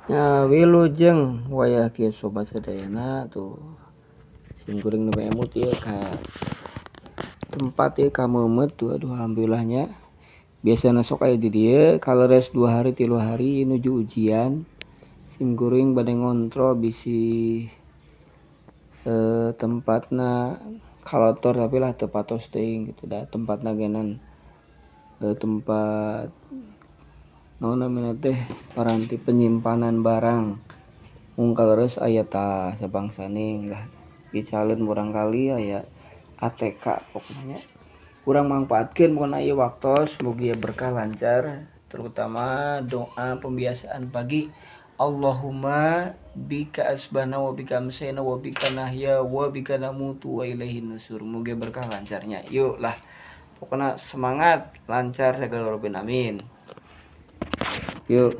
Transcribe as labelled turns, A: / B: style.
A: Ya wilujeng wayah kieu sobat sadayana tuh sim kuring nu emut ieu ka tempat ieu ka meumeut tuh, aduh alhamdulillahnya biasana sok aya di dieu kaleres 2 hari 3 hari nuju ujian sim kuring bade ngontrol bisi tempatna kalotor tapi lah teu patos teuing gitu da tempatna genan tempat naon namina teh paranti penyimpanan barang mung kaleres aya tah sabangsaning lah dicaleun murangkali aya ATK pokoknya kurang mangpaatkeun pokona ieu waktos mugi berkah lancar terutama doa pembiasaan pagi Allahumma bika asbahna wa bika amsayna wa bika nahya wa bika namutu wa ilaihin nusur mugi berkah lancarnya yuk lah pokoknya semangat lancar segala rupin amin yuk.